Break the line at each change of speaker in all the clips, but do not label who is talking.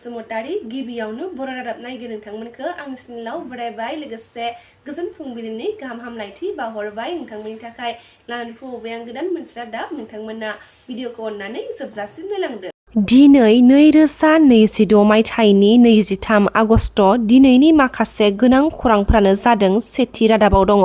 बसुमतारी गिबियावनो बर' रादाब नायगिर नोंथांमोनखौ आंनि चेनेलाव बरायबाय लोगोसे गोजोन फुंबिलिनि गाहाम हामलायथि बावहरबाय नोंथांमोननि थाखाय लानानै फैबाय आं गोदान मोनसे रादाब नोंथांमोना भिडिअखौ अननानै जोबजासिम नायलांदो। दिनै 2026 मायथाइनि 23 आगस्ट दिनैनि माखासे गोनां खौरांफोरानो जादों। सेथि रादाबाव दङ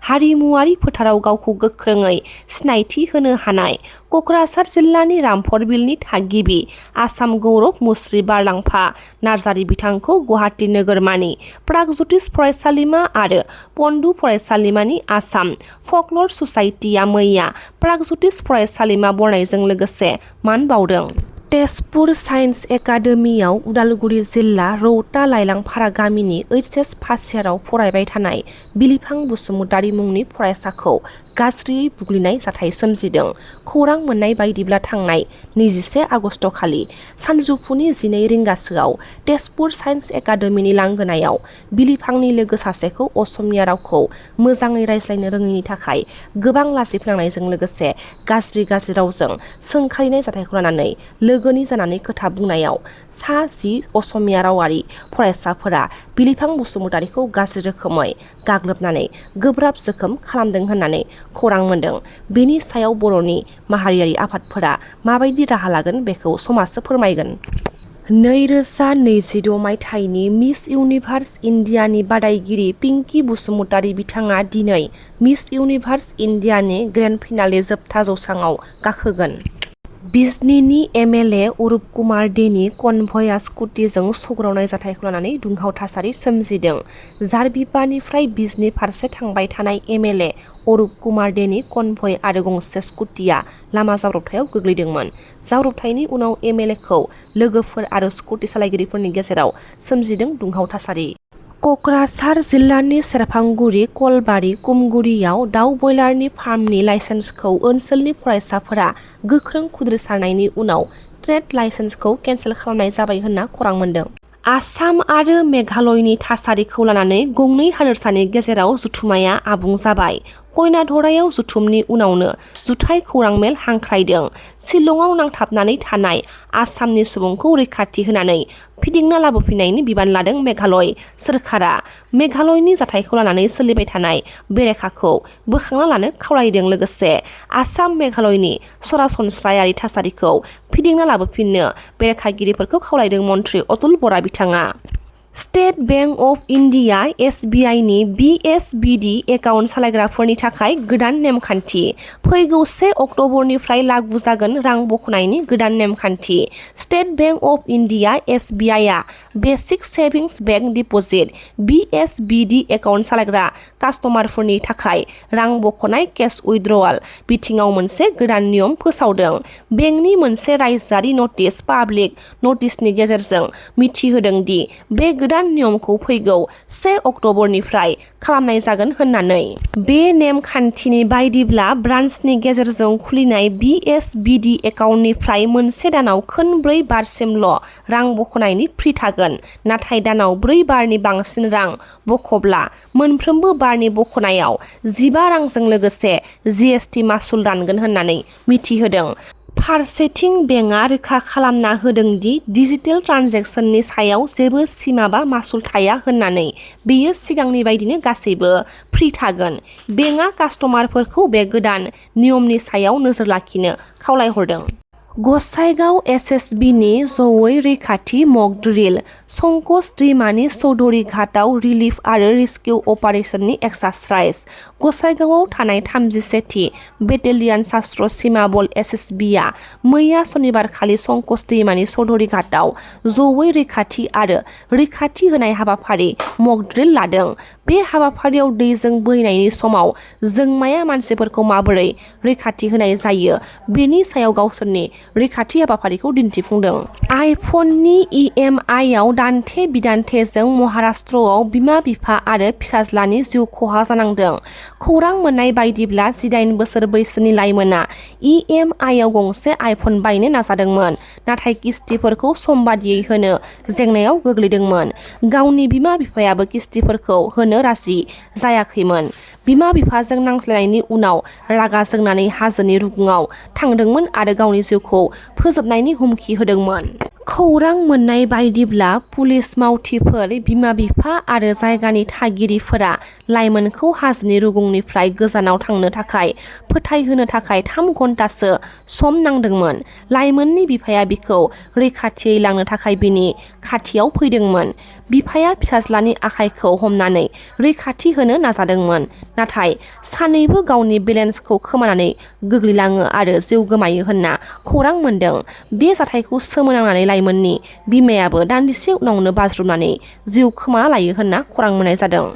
हारिमुवारि फोथाराव गावखौ गोख्रोङै सिनायथि होनो हानाय क'क्राझार जिल्लानि रामफरबिलनि थागिबि आसाम गौरब मुस्रि बारलांफा नार्जारि बिथांखौ गुवाहाटि नोगोरमानि प्रागज्यतिष फरायसालिमा आरो पन्डु फरायसालिमानि आसाम फकलर ससाइटिया मैया प्रागज्यतिष फरायसालिमा बरनायजों लोगोसे मान बावदों। तेजपुर साइन्स एकाडेमियाव उदालगुरि जिल्ला रौता लाइलांफारा गामिनि HS फार्स्ट इयाराव फरायबाय थानाय बिलिफां बसुमतारी मुंनि फरायसाखौ गाज्रियै बुग्लिनाय जाथाय सोमजिदों। खौरां मोननाय बायदिब्ला थांनाय 21 आगस्ट खालि सानजौफुनि 12 रिंगासोआव तेजपुर साइन्स एकाडेमिनि लांगोनायाव बिलिफांनि लोगो सासेखौ असमिया रावखौ मोजाङै रायज्लायनो रोङैनि थाखाय गोबां लाजि फोनांनायजों लोगोसे गाज्रि रावजों सोंखारिनाय जाथायखौ लानानै लोगोनि जानानै खोथा बुंनायाव सा 10 असमिया रावारि फरायसाफोरा बिलिफां बसुमतारीखौ गाज्रि रोखोमै गाग्लोबनानै गोब्राब जोखोम खालामदों होननानै खौरां मोनदों। बेनि सायाव बर'नि माहारियारि आफादफोरा माबायदि राहा लागोन बेखौ समाजो फोरमायगोन। 2026 मायथाइनि मिस इउनिभार्स इन्डियानि बादायगिरि पिंकी बसुमतारी बिथाङा दिनै मिस इउनिभार्स इन्डियानि ग्रेन्ड फिनाले जोबथा जौसाङाव गाखोगोन। बिजनीनि MLA अरुप कुमार देनि कनभयआ स्कुटिजों सौग्रावनाय जाथायखौ लानानै दुंहाव थासारि सोमजिदों। जारबिपानिफ्राय बिजनी फारसे थांबाय थानाय MLA अरुप कुमार देनि कनभय आरो गंसे स्कुटिया लामा जाब्रबथायाव गोग्लैदोंमोन। जाब्रबथायनि उनाव MLAखौ लोगोफोर आरो स्कुटि सालायगिरिफोरनि गेजेराव सोमजिदों दुंहाव थासारि। क'क्राझार जिल्लानि सेरफांगुरि कलबारि कुमगुरियाव दाउ बयलारनि फार्मनि लाइसेन्सखौ ओनसोलनि फरायसाफोरा गोख्रों खुद्रिसारनायनि उनाव ट्रेड लाइसेन्सखौ केन्सेल खालामनाय जाबाय होनना खौरां मोनदों। आसाम आरो मेघालयनि थासारिखौ लानानै गंनै हादोरसानि गेजेराव जथुमाया आबुं जाबाय। कयनाधरायाव जथुमनि उनावनो जुथाइ खौरांमेल हांख्रायदों। शिलंआव नांथाबनानै थानाय आसामनि सुबुंखौ रैखाथि होनानै फिदिंना लाबोफिननायनि बिबान लादों मेघालय सोरखारा। मेघालयनि जाथायखौ लानानै सोलिबाय थानाय बेरेखाखौ बोखांना लानो खावलायदों लोगोसे आसाम मेघालयनि सरासनस्रायारि थासारिखौ फिदिंना लाबोफिननो बेरेखागिरिफोरखौ खावलायदों मन्त्रि अतुल बरा बिथाङा। स्टेट बेंक अफ इन्डिया SBIनि BSBD एकाउन्ट सालायग्राफोरनि थाखाय गोदान नेमखान्थि। फैगौ 1 अक्ट'बरनिफ्राय लागू जागोन रां बख'नायनि गोदान नेमखान्थि। स्टेट बेंक अफ इन्डिया SBIआ basic savings bank deposit BSBD account सालायग्रा कास्टमारफोरनि थाखाय रां बख'नाय केस उइथड्र'वाल बिथिङाव मोनसे गोदान नियम फोसावदों। बेंकनि मोनसे रायजोआरि नटिस पाब्लिक नटिसनि गेजेरजों मिथिहोदों दि बे गोदान नियमखौ फैगौ 1 अक्ट'बरनिफ्राय खालामनाय जागोन होननानै। बे नेमखान्थिनि बायदिब्ला ब्रान्सनि गेजेरजों खुलिनाय BSBD एकाउन्टनिफ्राय मोनसे दानाव खनब्रै बारसिमल' रां बख'नायनि फ्रि थागोन। नाथाय दानाव 4 बारनि बांसिन रां बख'ब्ला मोनफ्रोमबो बारनि बख'नायाव 15 रांजों लोगोसे GST मासुल दानगोन होननानै मिथिहोदों। फारसेथिं बेंकआ रोखा खालामना होदों दि डिजिटेल ट्रान्जेकसननि सायाव जेबो सिमा बा मासुल थाया होननानै। बेयो सिगांनि बायदिनो गासैबो फ्रि थागोन। बेंकआ कास्टमारफोरखौ बे गोदान नियमनि सायाव नोजोर लाखिनो खावलायहरदों। गसाइगाव SSBनि जयै रैखाथि मक ड्रिल। संकस दैमानि चौधुरी घाटआव रिलिफ आरो रेस्किउ अपारेशननि एक्सारसाइज। गसाइगावआव थानाय 31थि बेटेलियान सास्त्र सीमा बल SSBआ मैया सनिबारखालि संकस दैमानि चौधुरी घाटआव जयै रैखाथि आरो रैखाथि होनाय हाबाफारि मक ड्रिल लादों। बे हाबाफारियाव दैजों बोहैनायनि समाव जोंमाया मानसिफोरखौ माबोरै रैखाथि होनाय जायो बेनि सायाव गावसोरनि रैखाथि हाबाफारिखौ दिन्थिफुंदों। आइफननि EMIआव दान्थे बिदान्थेजों महाराष्ट्रआव बिमा बिफा आरो फिसाज्लानि जिउ खहा जानांदों। खौरां मोननाय बायदिब्ला 18 बोसोर बैसोनि लाइमोना EMIआव गंसे आइफन बायनो नाजादोंमोन नाथाय किस्तिफोरखौ समबादियै होनो जेंनायाव गोग्लैदोंमोन। गावनि बिमा बिफायाबो किस्तिफोरखौ होनो राजि जायाखैमोन। बिमा बिफाजों नांज्लायनायनि उनाव रागा जोंनानै हाजोनि रुगुङाव थांदोंमोन आरो गावनि जिउखौ फोजोबनायनि हुमखि होदोंमोन। खौरां मोननाय बायदिब्ला पुलिस मावथिफोर, बिमा-बिफा आरो जायगानि थागिरिफोरा लाइमोनखौ हाजोनि रुगुंनिफ्राय गोजानाव थांनो थाखाय फोथायहोनो थाखाय 3 घन्टासो सम नांदोंमोन। लाइमोननि बिफाया बिखौ रैखाथियै लांनो थाखाय बिनि खाथियाव फैदोंमोन। बिफाया फिसाज्लानि आखाइखौ हमनानै रैखाथि होनो नाजादोंमोन, नाथाय सानैबो गावनि बेलेन्सखौ खोमानानै गोग्लैलाङो आरो जिउ गोमायो होनना खौरां मोन्दों। बे जाथायखौ सोमोनांनानै लाइमोननि बिमायाबो दान्दिसे उनावनो बाज्रुमनानै जिउ खोमाना लायो होनना खौरां मोननाय जादों।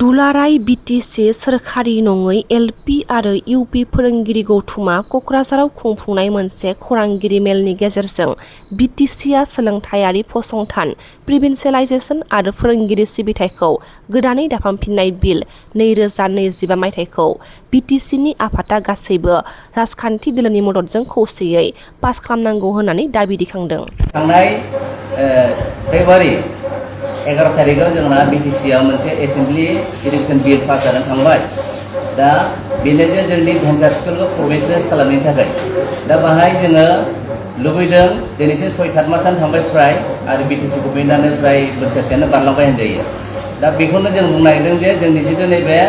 दुलाराय बिटिसि सोरखारि नङै एलपि आरो इउपि फोरोंगिरि गौथुमा क'क्राझाराव खुंफुंनाय मोनसे खौरांगिरि मेलनि गेजेरजों बिटिसिआ सोलोंथायारि फसंथान, प्रिभिन्सियेलाइजेसन आरो फोरोंगिरि सिबिथायखौ गोदानै दाफामफिननाय बिल 2025 मायथाइखौ बिटिसिनि आफादा गासैबो राजखान्थि दोलोनि मददजों खौसेयै पास खालामनांगौ होननानै दाबि दैखांदों।
थांनाय फेब्रुवारि 11 तारिखआव जोंना बिटिसिआव मोनसे एसेम्बलि इडुकेसन बिल पास जानानै थांबाय। दा बेनो जे जोंनि भेन्सार स्कुलखौ प्रभिन्सियेलाइज खालामनायनि थाखाय दा बाहाय जोङो लुबैदों। दिनैसो 6-7 मासानो थांबाय फ्राय, आरो बिटिसि गभर्नमेन्टआनो फ्राय बोसोरसेयानो बारलांबाय होनजायो। दा बेखौनो जों बुंनो नागिरदों जे जोंनि जिथु नैबे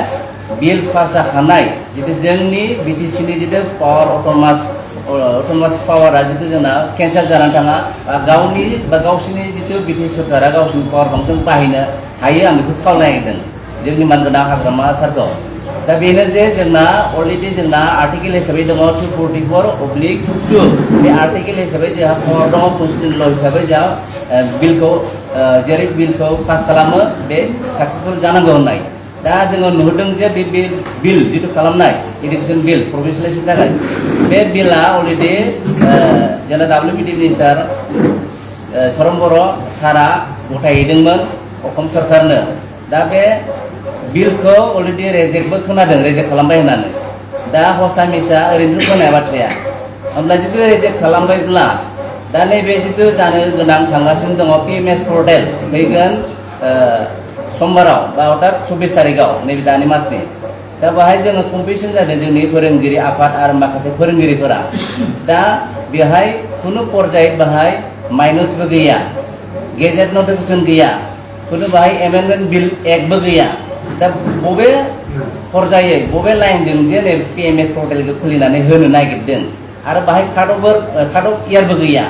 बिल पास जाखानाय जितु जोंनि बिटिसिनि जितु पावार अट'नमास पावारा जितु जोंना केन्सेल जानानै थाङा, गावनि बा गावसोरनि जितु बिटिसि सरकारा गावसोरनि पावार फांसन बाहायनो हायो, आं बेखौसो खावलायनो नागिरदों जोंनि मानगोनां हाग्रामा सारखौ। दा बेनो जे जोंना अलरेडि जोंना आर्टिकेल हिसाबै दङ 244/2। बे आर्टिकेल हिसाबै जोंहा पावार दङ, कन्स्टिटिउसन ल' हिसाबै जोंहा बिलखौ जेरै बिलखौ पास खालामो बे साक्सेसफुल जानांगौ होननाय। दा जोङो नुहुरदों जे बे बिल जिथु खालामनाय इडुकेसन बिल प्रभिन्सियेलाइजेसननि थाखाय बे बिलआ अलरेडि जोंना WPD मिनिस्टार सरम बर' सारा गथायहैदोंमोन असम सरकारनो। दा बे बिलखौ अलरेडि रेजेक्टबो खोनादों, रेजेक्ट खालामबाय होननानै। दा हसा मिसा ओरैनोथ' खोनाया बाथ्राया। होमब्ला जितु रेजेक्ट खालामबायब्ला दा नैबे जितु जानो गोनां थांगासिनो दङ PMS पर्टेल फैगोन समबाराव बा अर्थात 24 तारिखआव नैबे दानि मासनि। दा बाहाय जोङो कम्पिटिसन जादों जोंनि फोरोंगिरि आफाद आरो माखासे फोरोंगिरिफोरा। दा बेहाय खुनु पर्याय बाहाय माइनसबो गैया, गेजेट नटिफिकेसन गैया, खुनु बाहाय एमेन्डमेन्ट बिल एक्टबो गैया। दा बबे पर्यायै बबे लाइनजों जे नै PMS पर्टेलखौ खुलिनानै होनो नागिरदों आरो बाहाय काट अफ इयारबो गैया।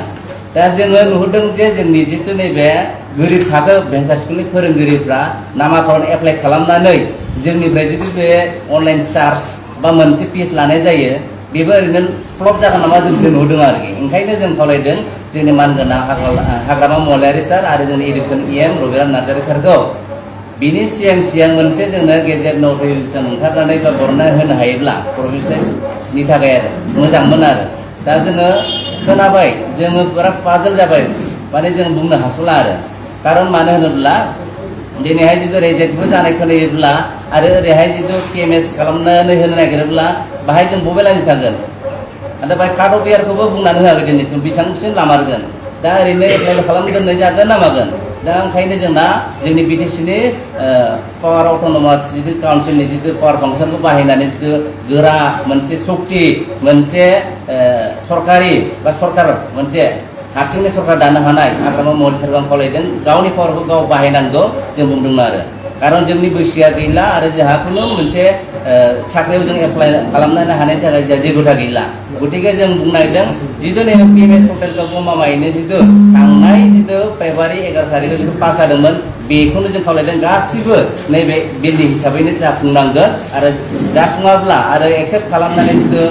दा जोङो नुहुरदों जे जोंनि जितु नैबे गोरिब थाखो भेन्सार स्कुलनि फोरोंगिरिफ्रा नामाकरन एप्लाइ खालामनानै जोंनिफ्राय जितु बे अनलाइन चार्ज बा मोनसे फिस लानाय जायो, बेबो ओरैनो फ्लप जागोन नामा जोंसो नुहुरदों आरोखि। ओंखायनो जों खावलायदों जोंनि मानगोनां हाग्रामा महिलारि सार आरो जोंनि इडुकेसन EM रबिराम नार्जारि सारखौ बिनि सिगां मोनसे जोंनो गेजेट नटिफिकेसन ओंखारनानै बा बरना होनो हायोब्ला प्रभिन्सियेलाइजनि थाखाय आरो मोजांमोन आरो। दा जोङो खोनाबाय, जोङो बिराद पाजल जाबाय, माने जों बुंनो हास'ला आरो। खारन मानो होनोब्ला दिनैहाय जितु रेजेक्टबो जानाय खोनायोब्ला आरो ओरैहाय जितु PMS खालामनानै होनो नागिरोब्ला बाहाय जों बबे लाइनजों थांगोन? आरो बाहाय काट अफ इयारखौबो बुंनानै होआखै दिनैसिम बेसेबांसिम लामारगोन। दा ओरैनो एप्लाइ खालाम दोननाय जागोन ना मागोन? दा ओंखायनो जोंना जोंनि बिटिसिनि पावार अट'नमास जितु काउन्सिलनि जितु पावार फांसनखौ बाहायनानै जितु गोरा मोनसे सक्ति, मोनसे सरकारि बा सरकार मोनसे हारसिंनो सरकार दानो हानाय हाग्रामा महिलारि सारखौ आं खावलायदों गावनि पावारखौ गाव बाहायनांगौ जों बुंदोंमोन आरो। खारन जोंनि बैसोआ गैला आरो जोंहा खुनु मोनसे साख्रियाव जों एप्लाइ खालामनो हानायनि थाखाय जोंहा जेबोथा गैला। गतिके जों बुंनो नागिरदों जितु नैबे PMS पर्टेलखौ गमामायैनो जितु थांनाय जितु फेब्रुवारि 11 तारिखआव जितु पास जादोंमोन, बेखौनो जों खावलायदों गासिबो नैबे बिलनि हिसाबैनो जाफुंनांगोन। आरो जाफुङाब्ला आरो एक्सेप्ट खालामनानै जितु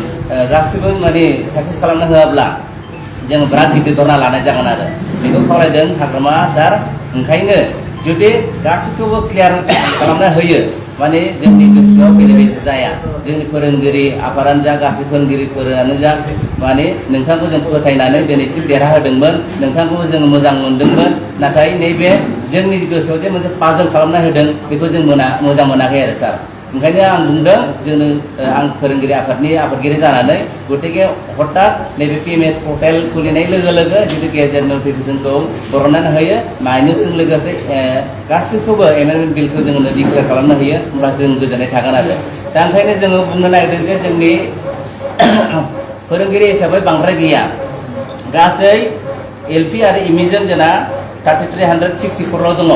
गासिबो माने साक्सेस खालामनो होआब्ला जों बिराद गिदिर धरना लानाय जागोन आरो। बेखौ खावलायदों हाग्रामा सार। ओंखायनो जुदि गासिखौबो क्लियार खालामना होयो, माने जोंनि गोसोआव बेले बेजे जाया। जोंनि फोरोंगिरि आफादानो जा, गासै फोरोंगिरिफोरानो जा, माने नोंथांखौ जों फोथायनानै दिनैसिम देरहाहोदोंमोन, नोंथांखौबो जों मोजां मोनदोंमोन। नाथाय नैबे जोंनि गोसोआव जे मोनसे पाजल खालामना होदों, बेखौ जों मोजां मोनाखै आरो सार। ओंखायनो आं बुंदों जोंनो आं फोरोंगिरि आफादनि आफादगिरि जानानै गतिके हठात नैबे PMS पर्टेल खुलिनाय लोगो लोगो जितु गेजेट नटिफिकेसनखौ बरननानै होयो, माइनसजों लोगोसे गासैखौबो एमेन्डमेन्ट बिलखौ जोङो डिक्लेयार खालामनो होयो, होमब्ला जों गोजोननाय थागोन आरो। दा ओंखायनो जोङो बुंनो नागिरदों जे जोंनि फोरोंगिरि हिसाबै बांद्राय गैया, गासै LP आरो इमिजों जोंना 3364 दङ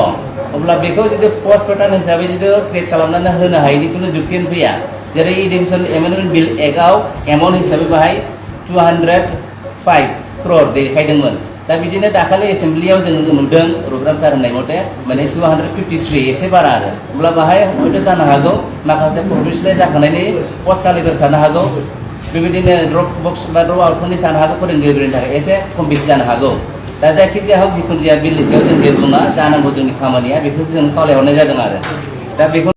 अब्ला बेखौ जुदि पस्ट पेटार्न हिसाबै जुदि क्रिएट खालामनानै होनो हायैनि कुनु जुक्तियानो फैया जेरै इडुकेसन एमेन्डमेन्ट बिल एक्टआव एमाउन्ट हिसाबै बाहाय 205 crore देखायदोंमोन दा बिदिनो दाखालि एसेम्ब्लियाव जोङो नुदों रुग्राम सार होननाय मथे माने 253 एसे बारा आरो अब्ला बाहाय हयथ' जानो हागौ माखासे प्रफेसनेल जाखानायनि पस्ट खालिफोर थानो हागौ बेबायदिनो ड्रप बक्स बा ड्रप आउटफोरनि थानो हागौ फोरोंगिरिनि थाखाय एसे खम बेसि जानो हागौ दा जायखिजाया हक जिखुनु जाया बिलनि सायाव जों जेबो बुङा जानांगौ जोंनि खामानिया बेखौसो जों खावलायहरनाय जादों आरो दा बेखौ